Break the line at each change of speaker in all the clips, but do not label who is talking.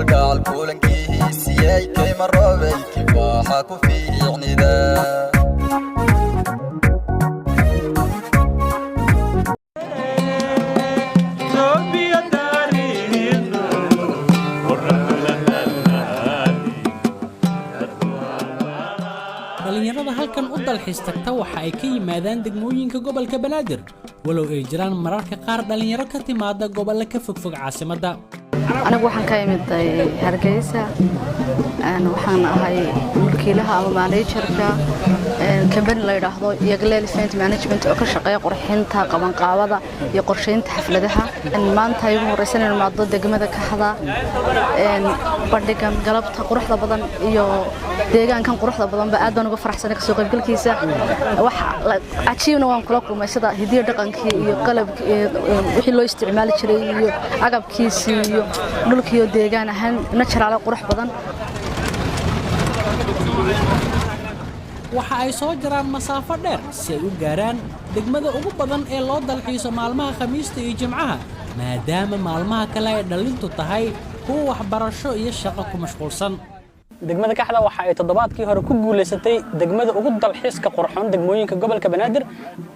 Kalgacal kulankiisiyey kayma roobay kifaaxa ku fiicnida.
Dhallinyarada halkan u dalxiis tagta waxa ay ka yimaadaan degmooyinka gobolka Banaadir, walow ay jiraan mararka qaar dhallinyaro ka timaada gobollo ka fogfog caasimadda.
Anigu waxaan ka imid Hargeysa. Waxaan ahay mulkiilaha ama managerka company la yidhaahdo Yagleel Event Management oo ka shaqeeya qurxinta, qabanqaabada iyo qorsheynta xafladaha. Maanta igu horeysan inaan imaado degmada Kaxda, bandhigan galabta quruxda badan iyo deegaankan quruxda badanba aad baan uga faraxsanay kasoo qaybgalkiisa. Wax cajiibna waan kula kulmay, sida hidiyo dhaqankii iyo qalabkii wixii loo isticmaali jiray iyo agabkiisii iyo dhulkiiyo deegaan ahaan natural qurux badan.
Waxa ay soo jaraan masaafo dheer si ay u gaaraan degmada ugu badan ee loo dalxiiso maalmaha Khamiista iyo Jimcaha, maadaama maalmaha kale ay dhallintu tahay kuwa waxbarasho iyo shaqo ku mashquulsan.
Degmada Kaxda waxa ay toddobaadkii hore ku guulaysatay degmada ugu dalxiiska qurxoon degmooyinka gobolka Banaadir.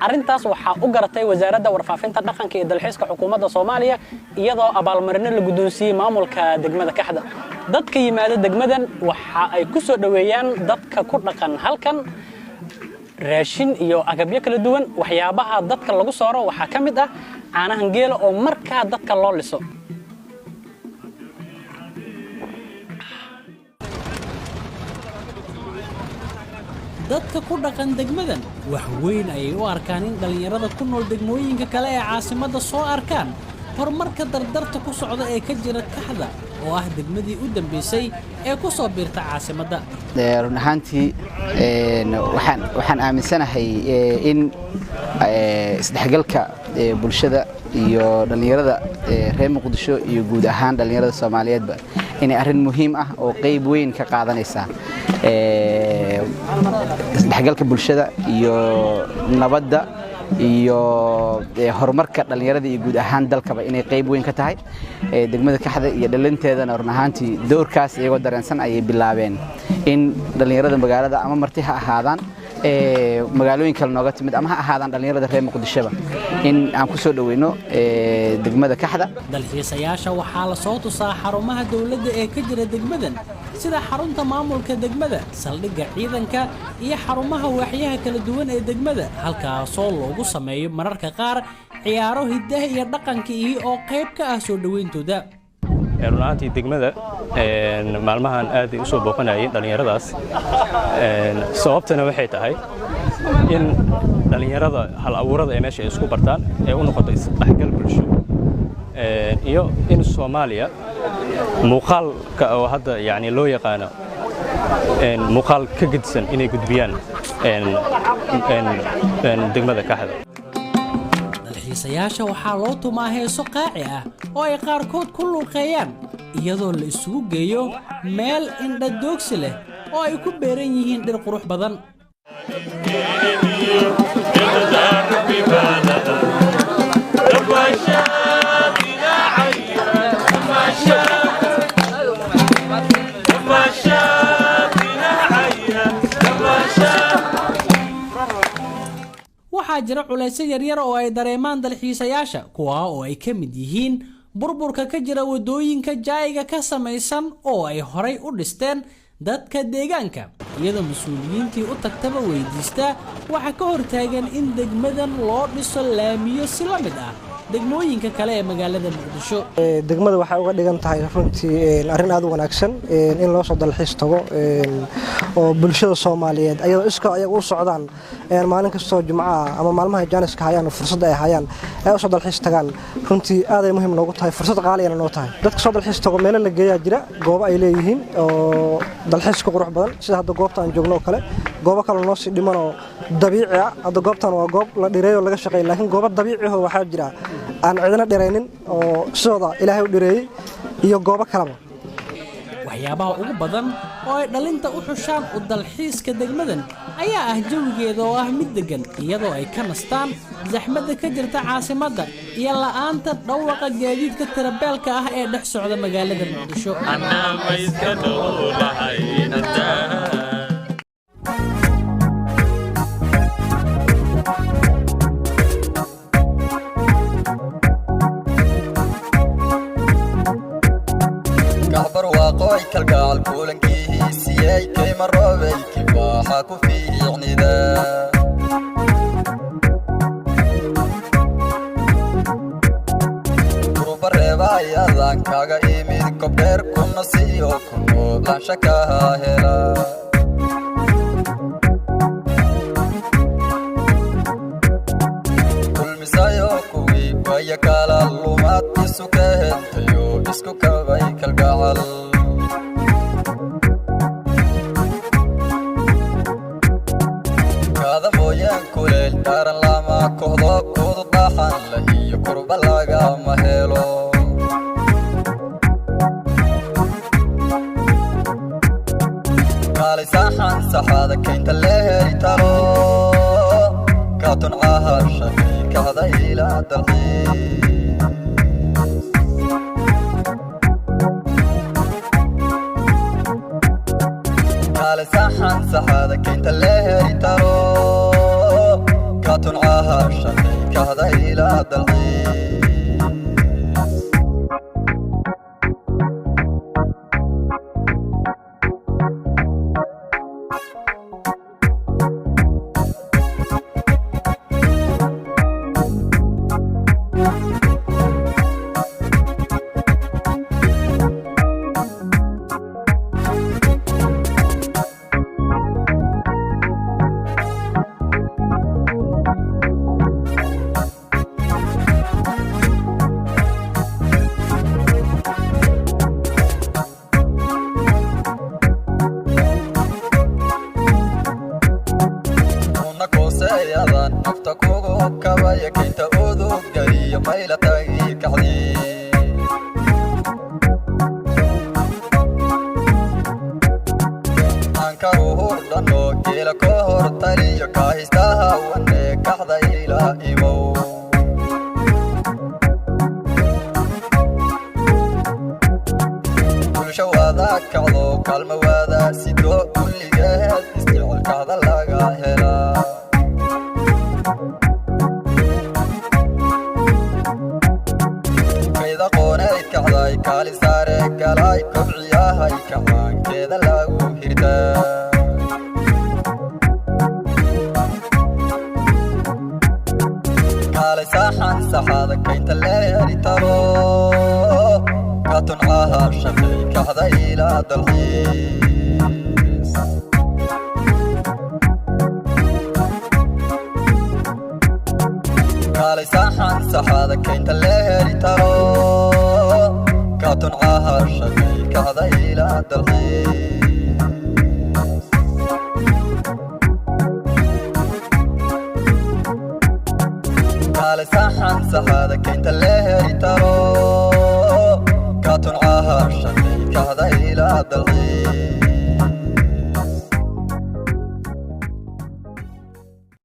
Arrintaas waxaa u garatay Wasaaradda Warfaafinta, Dhaqanka iyo Dalxiiska Xukuumadda Soomaaliya, iyadoo abaalmarino la guddoonsiiyey maamulka degmada Kaxda. Dadka yimaada degmadan waxa ay ku soo dhoweeyaan dadka ku dhaqan halkan raashin iyo agabyo kala duwan. Waxyaabaha dadka lagu sooro waxaa ka mid ah caanahan geela oo markaa dadka loo liso.
Dadka ku dhaqan degmadan wax weyn ayay u arkaan in dhallinyarada ku nool degmooyinka kale ee caasimadda soo arkaan horumarka dardarta ku socda ee ka jira Kaxda, oo ah degmadii u dambeysay ee ku soo biirta caasimadda.
Run ahaantii waxaan aaminsanahay in isdhexgalka bulshada iyo dhallinyarada reer Muqdisho iyo guud ahaan dhallinyarada Soomaaliyeedba inay arrin muhiim ah oo qayb weyn ka qaadanaysa isdhexgalka bulshada iyo nabadda iyo horumarka dhallinyarada iyo guud ahaan dalkaba inay qayb weyn ka tahay. Degmada Kaxda iyo dhalinteedana run ahaantii doorkaas iyagoo dareensan ayay bilaabeen in dhallinyarada magaalada, ama marti ha ahaadaan magaalooyin kale nooga timid ama ha ahaadaan dhallinyarada reer Muqdishoba, in aan ku soo dhoweyno degmada Kaxda.
Dalxiisayaasha waxaa la soo tusaa xarumaha dowladda ee ka jira degmadan, sida xarunta maamulka degmada, saldhigga ciidanka iyo xarumaha waaxyaha kala duwan ee degmada, halkaasoo loogu sameeyo mararka qaar ciyaaro hiddaha iyo dhaqanka iyo oo qayb ka ah soo dhoweyntooda.
Run ahaantii degmada maalmahan aad ay u soo booqanayeen dhallinyaradaas. Sababtana waxay tahay in dhallinyarada hal abuurada ee meesha ay isku bartaan ee u noqoto isdhexgal bulsho, iyo in Soomaaliya muuqaalka oo hadda yani loo yaqaano muuqaal ka gedisan inay gudbiyaan degmada Kaxda.
Dalxiisayaasha waxaa loo tumaa heeso qaaci ah oo ay qaarkood ku luuqeeyaan, iyadoo la isugu geeyo meel indhadoogsi leh oo ay ku beeran yihiin dhir qurux badan. Waxaa jira culaysyo yaryar oo ay dareemaan dalxiisayaasha, kuwaa oo ay ka mid yihiin burburka ka jira waddooyinka jaayiga ka samaysan oo ay horay u dhisteen dadka deegaanka, iyadoo mas-uuliyiintii u tagtaba weydiista waxaa ka hortaagan in degmadan loo dhiso laamiyo si la mid ah degmooyinka kale ee magaalada Muqdisho.
Degmada waxay uga dhigan tahay runtii arrin aad u wanaagsan in loo soo dalxiis tago oo bulshada Soomaaliyeed ayadoo iska ayaga u socdaan maalin kastoo Jimcaha ama maalmaha jaaniska hayaan oo fursadda ay hayaan ay u soo dalxiis tagaan. Runtii aad ay muhiim noogu tahay, fursad qaaliyana noo tahay. Dadka soo dalxiis tago meelo la geeyaa jira, goobo ay leeyihiin oo dalxiiska qurux badan, sida hadda goobta aan joogno oo kale, goobo kale noo sii dhiman oo dabiici ah. Hadda goobtan waa goob la dhireeyo, laga shaqeeyo, laakiin goobo dabiici ah oo waxaa jira aan cidina dhiraynin oo sidooda Ilaahay u dhireeyey iyo goobo kaleba.
Waxyaabaha ugu badan oo ay dhalinta u xushaan u dalxiiska degmadan ayaa ah jawigeeda oo ah mid deggan, iyadoo ay ka nastaan zaxmadda ka jirta caasimadda iyo la'aanta dhawaqa gaadiidka tirabeelka ah ee dhex socda magaalada Muqdisho.
Kacbar waaqooy kalgacal kulankihiisiyey kayma roobay kibaaxa ku fiicnida. Kuruba reebaayadaan kaaga imid kobdheer kuna siiyo ku noolaansha kaha hela. Kulmisayo kuwii waya kala lumaad isu keentayo isku kabay kalgacal. Kaada mooyaan kuleel daaran lama kohdo kudu dhaxan la iyo kurba lagama helo. Kaalay saxan saxaada keynta la heli talo kaatun cahashay kahda ila dalxiis. Kaalay saxan saxaada keynta la heli talo kaatun cahashay kahda ila dalxiis. Una kooseeyadan nafta kugu kabaya kaynta udugariyo mayla tagi kacdii. Ankaruhurdhano geela ka hor taliyo kahistaha wane kaxda ila imow. Bulsho waada kacdo kaalmo waada sido kulligeed isjecelkaada laga helaa. Kayda qoonay kacday kaalin saare galay kobciyahay kacaankeeda lagu hirtaa. Kaalay saxan saxaada kaynta la heli talo kaatun cahashay kacda ila dalxiis. Kaalay saxan saxaada kaynta la heli talo kaatun cahashay kacda ila dalxiis. Kaalay saxan saxaada kaynta la heli talo kaatun cahashay kacda ila dalxiis.